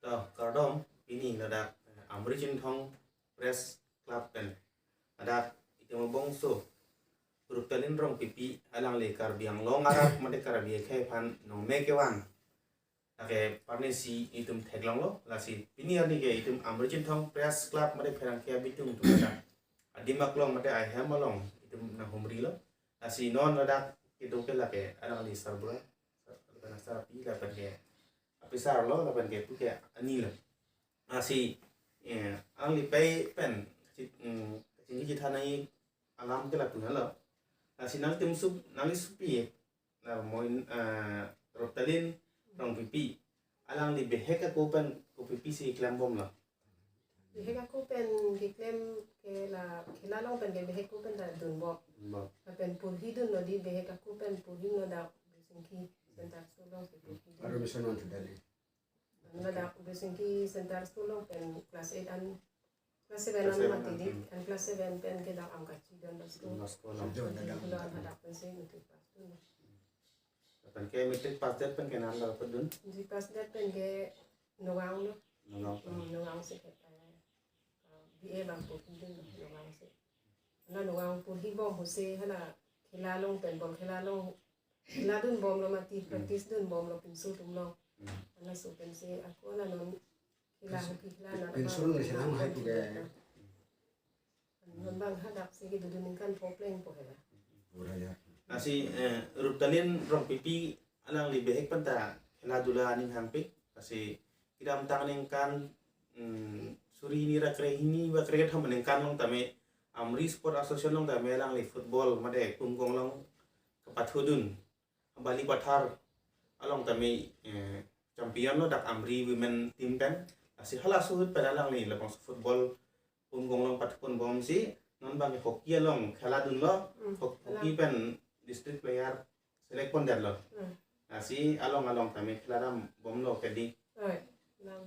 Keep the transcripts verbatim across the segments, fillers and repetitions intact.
To, kardom, pini ladak, eh, Amri Chinthong Press Club pen ladak itum abangso Ruptalin Rongpipi, alangli Karbi Anglong arat mate Karbi akhei aphan nongme kevan, lake parnesi itum theklonglo. Lasi pini arni ke itum Amri Chinthong Press Club mate pherangke abitung atum ladak adim aklong mate ahem along itum nanghumrilo. Lasi non ladak itum ke lake alangli sarbura, lapen asarpi, lapen ke apisar lo, lapen ke puke ani lo. Lasi, eh, alangli pei pen, si, mm, kachingki chethan nangji alam ke lapu lo. Lasi nangtum sup, nangli supi, la moin, eh, Ruptalin Rongpipi, alangli bihek ako pen kopipi si klembomlo? Bihek ako pen keklem ke la khela along pen ke bihek ako pen ta dunbom. Bom. Lapen purhi dunlo dei, bihek ako pen purhi lo dak Bisingki Center School along si purhi dun. Aro mission on today. Ladak Bisingki Center School along pen class eight an, class seven Class an seven mati an, dei, hmm. An class seven pen ke dak Amkachi Don Bosco. Don Bosco along. Don Bosco along. Hadak pensi matric pass dun. Lapen ke matric pass det pen ke nang lo pudun? Matric pass det pen ke Nagaon lo. Nagaon. Hmm, Nagaon si ke, eh, eh, B A abang purhi dunlo Nagaon si. Hala Nagaon purhibom ahut si hala khela along pen, bol khela along khela dunbomlo mati, Hmm. Practice dunbomlo pinso atum along. Hmm. Halaso pensi ako hala non khela, Pins-, hoki khela pin-, na pinso abang along khela hai pu ke. Non abang hadak si kedodun ningkan pho plengpo hela. Ora ya. Lasi, eh, Ruptalin Rongpipi alangli bihek pen ta khela dula aning hangpik. Lasi kedamtang aningkan, mm, suri hini ra kre hini ba kre kethom aningkan along tame Amri Sport Association along tame alangli football mate pumkong along kapathu dun. Bali Pathar along tame, eh, champion lo dak Amri women team pen. Lasi halaso ahut pen alangli labangso football pumkong along pathu ponbom si non abang ke hoki along khela dunlo. Hmm, Hok-, hoki alang. Pen district player select pondetlo. Hmm. Lasi along along tame khela dambomlo ke dei. Oi, lang.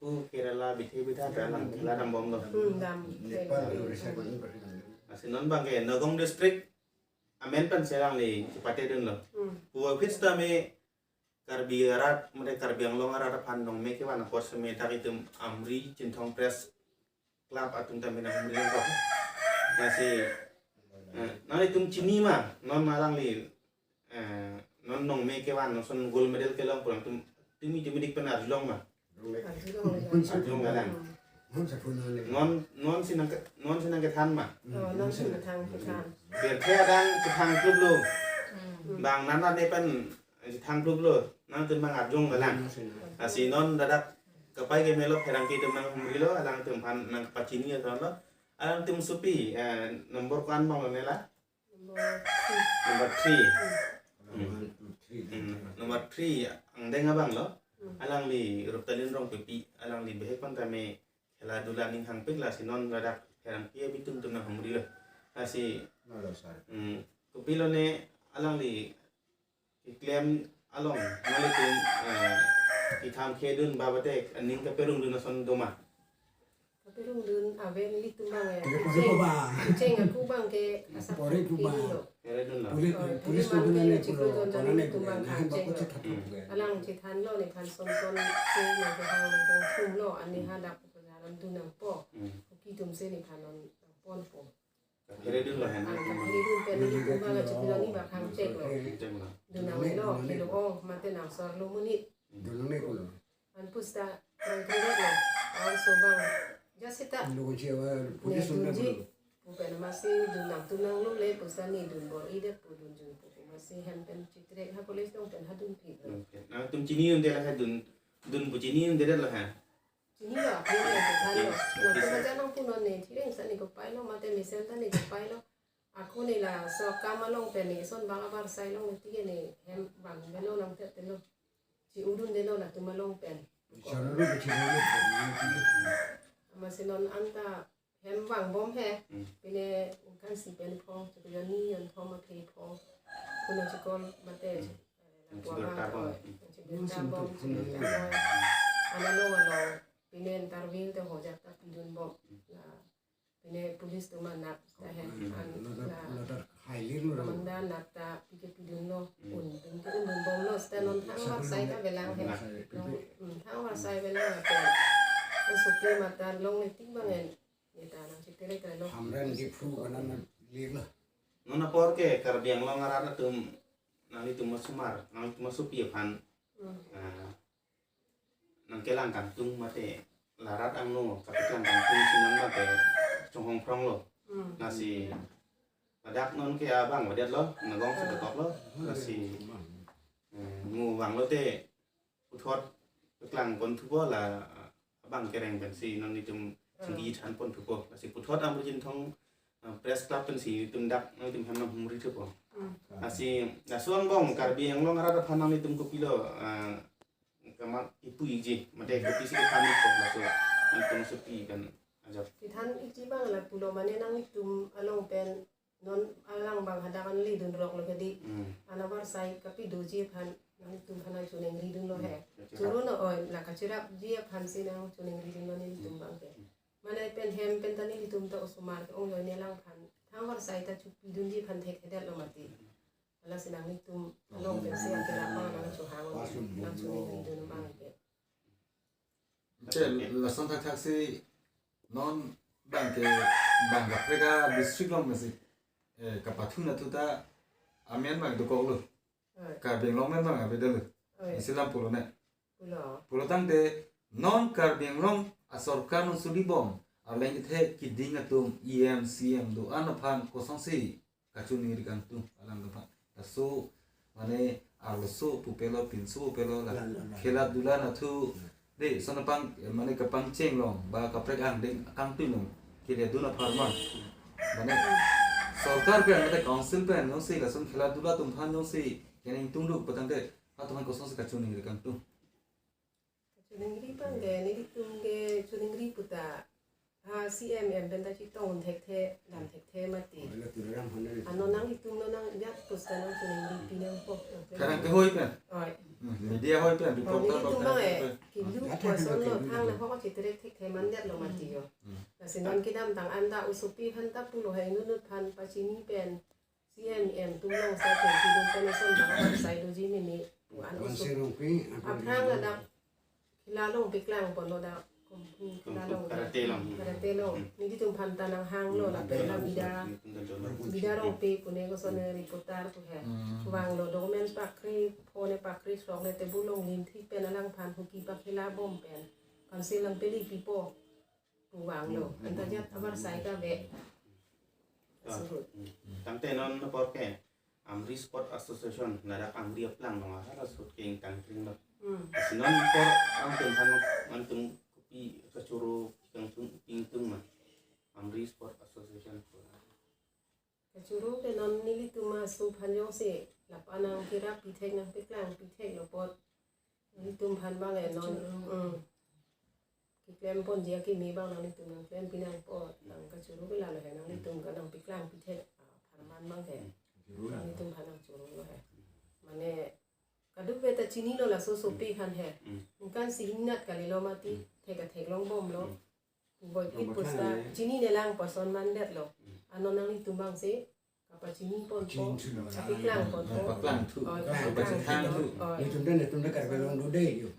Pu Kerala bithe bitha ta alang khela dambomlo. Hmm, dam. Nepal Orissa ko. Lasi non abang ke Nagaon district amen pen si alangli chepate dunlo. Hmm. Pu office tame Karbi arat, mate Karbi Anglong arat aphan nongme kevan apot seme dak itum Amri Chinthong Press Club atum tame nanghumri nangkok. Lasi, eh, nanglitum chini ma, non alangli, eh, non nongme kevan, non ason gold medal kelong pu nangtum tumi tumidik pen arjulong ma? Arjulong. Arjulong galang. Non, non si nang, non si nangkethan ma? Oh, non si nangkethan, kethan. Pirthe adang chethang klublo. Hmm. Bang nana ne pen chethang klublo. Nangtum abang arjulong galang. Lasi non ladak kapai kemelo pherangke atum nanghumrilo, alangtum aphan nangpachini ason lo. Alangtum supi, eh, number ko-an abang lo ne la? Number three. Number three. Hmm. One, two, three. Hmm. Number three, angdeng abang lo. Hmm. Alangli Ruptalin Rongpipi, alangli bihek pen tame khela dula aning hangpik, lasi non ladak pherangke abitung atum nanghumrilo. Lasi, Malo, sir. Hmm, kopilo ne alangli keklem along nanglitum, eh, ketham khedun ba mate aning kaperung dun ason do ma? Kaperung dun ave, nelitum abang, eh, Pore kecheng, pore ba. Kecheng ako abang ke asap Pore pore ba. Lo. Phere dunlo. Poli-, Oh, police police ko abang ke na ne chiklo pulo, don kona ne nelitum pulo, abang na hem kecheng bako lo. Chethan pulo. Hmm. Alang chethanlo, nephan son son si nangkehang nangkethumlo, ani Hmm. Hadak pu jalan dun nangpo. Hmm. Hoki atum si nephan non nangponpo. Phere dunlo hen. Ang kaphere dun pen nelitum abang chiklo ni bak hangchek lo. Chek lo. Dun nang lo, kilo ong, mate nang sor lo monit. Dun nang ne ko lo. An pusta, nang kredit lo. Ang so abang. Just sita. Lo ko chewa, Ne pulis dun unde ji. Ko lo. Pu pen amatsi dun nangtum nang lo le, pusta ne dun bor-idet pu dunjun pu. Amatsi hem pen chitre ha police along pen ha dunpik lo. Oke. Nangtum chini unde la ha dun, dun pu chini unde la ha. Chini lo, aphi lo, aphi lo. Yes, yes. Nangtum aja nangpunon ne, thireng sa ne kopai lo, mate mesen ta ne kopai lo. Ako ne laso akam along pen ne, son bang abar sai along ne tike ne, hem bang belo nang tet telo. Chi-u dundelo latum along pen. Charo ro ke chini lo. Amatsi non anta hem vangbom he. Hmm. Pine kan si pen phong, chiklo ni yon thom aphi phong. Kuno chikol mate, Hmm. eh, Chiklo lapua bang tabom. Ko. Hmm. Chiklo tabom, chiklo tabom. Ana lo alo, pine interview te hojak ta pidunbom. Hmm. La, pine police atum anat ta he. Hmm. An Ladak, la, ladak highly lo. Amang da anat ta pike pidunlo. Hmm. Un, pike undunbomlo, seta non Hmm. thang war sai ta belang he. Hmm. Hmm, thang war Sai bela lapen. Oso pi mata longle tik bang en. Neta nang chitele tele lo. Hamren di phu kanan lirlo. Non apor ke Karbi Anglong arat atum nanglitum osomar, nanglitum osopi aphan. Hmm. Ah, nangkelang kangtung mate la rat angno kapeklang kangtung si non mate chonghong phronglo. Hmm. Lasi ladak non ke abang avedet lo, nagong si ketok lo, lasi, eh, mu vanglo te puthot peklang pon thupo la abang kereng pensi non itum chingki than pon thupo. Lasi puthot Amri Jinthong, eh, Press Club pensi itum dak non itum hem nang humri thupo. Hmm. Lasi laso angbong Karbi Anglong arat aphan nanglitum kopilo, eh, kamat kipu ikji, mate kopisi kepamit ko laso, nanglitum osopi kan ajak. Kethan ikji bang la pulo mane nanglitum along pen non alang bang hadak an ledun rok lo kedi. Hmm. Anavar sai kapi doji aphan nanglitum aphan nang choningri dunlo he. Hmm. Choro no oi la kachirapji aphan si nang choningri dunlo nelitum bang ke. Hmm. Mane pen hem pen ta nelitum ta osomar ke ong joi nelang aphan. Thangvar sai ta chopi dunji aphan thekthedet lo mati. Lasi nanglitum along pensi akhir apa nang chohang, nang choningri dun bang ke. Te lason thakthak si non bang ke bang kaprek a district along pensi, eh, kapathun athu ta amen bang dokoklo. Oi. Karbi Anglong men bang avedet lo. Oi. Isi lam pulo ne. Pulo. Pulo tangte non Karbi Anglong asorkar non suli bom arleng kethe kiding atum E M, C M do-an aphan kosonsi kachoningri kangtung alang aphan. Laso mane arloso pupelo pinso pelo la. La, la, la. Khela dula nathu. Hmm. De, son apang, eh, mane kapangcheng long ba kaprek angdeng kangtung long. Kele dun apharman. Mane sorkar pen mate council pen jongsi lason khela dula atum aphan jongsi keningtung duk pu tangte atum aphan kosonsi kachoningri kangtung. Choningri bang ke, nelitum ke choningri puta. Ha, C M M pen ta chetong thekthe, dam thekthe mati. Ano nanglitum lo nang jat pusta nang choningri pinangpo. Karang kehoi pen. Oi. Hmm, media hoi pen, reporter nelitum bang ke. Kilu puson lo thang na hok chitire thekthe mandet lo mati yo. Hmm. Lasi non kedamtang anta osopi aphan ta pulo hai nunut aphan pachini pen. C M M atum along sai pen kidun pen ason bang sai doji mini. Pu an Wansi oso. Rongpi, apa aphrang lagi? Ladak khela along peklang ponlo dak. Kung fu khela along. Karate along. Karate along. Hmm. Nelitum aphan ta nanghanglo, hmm, lapen la bida. Hmm. Bida Rongpi pu ne koson reporter pu he. Hmm. Vanglo document pakri, phone pakri, sok le table along lim thik pen alangphan hoki pakhela bom pen. Council along peli pipo. Pu vanglo. Hmm. Anta jat abar sai ta ve. Ah, surut. Hmm. Tangte non apor ke Amri Sport Association, ladak Amri aplang along ahar asut ke ingtang kring lo. Hmm. Lasi non apor angtun han nangtum kopi kachoro kangtung pingtung ma Amri Sport Association. Kachoro ke non nelitum aso aphan jongsi lapu nang kirap pithek nang peklang pithek lo apot. Nelitum aphan bang e non. Kachoro. Hmm. Keklem ponji akimi bang nanglitum nang klem pinangpo, nang kachoro ke lalo he, nanglitum ke nang peklang pithek, ah, apharman bang he. Kachoro. Nanglitum aphan nang choro lo he. Mane kadokave ta chinilo laso sopi aphan he. Hmm. Ningkan si hingnat kalilo mati, hmm, thek athek long bomlo. Hmm. Boipit pusta, hmm, chininelang puson mandet lo. Hmm. Ano nanglitum bang si kapachini ponpo, chini chulo. Kapeklang ponpo. Paklang thu. Oh, kapeklang thu. Paklang thu. Oh. Nelitum ta, nelitum ta Karbi Anglong do dei yo.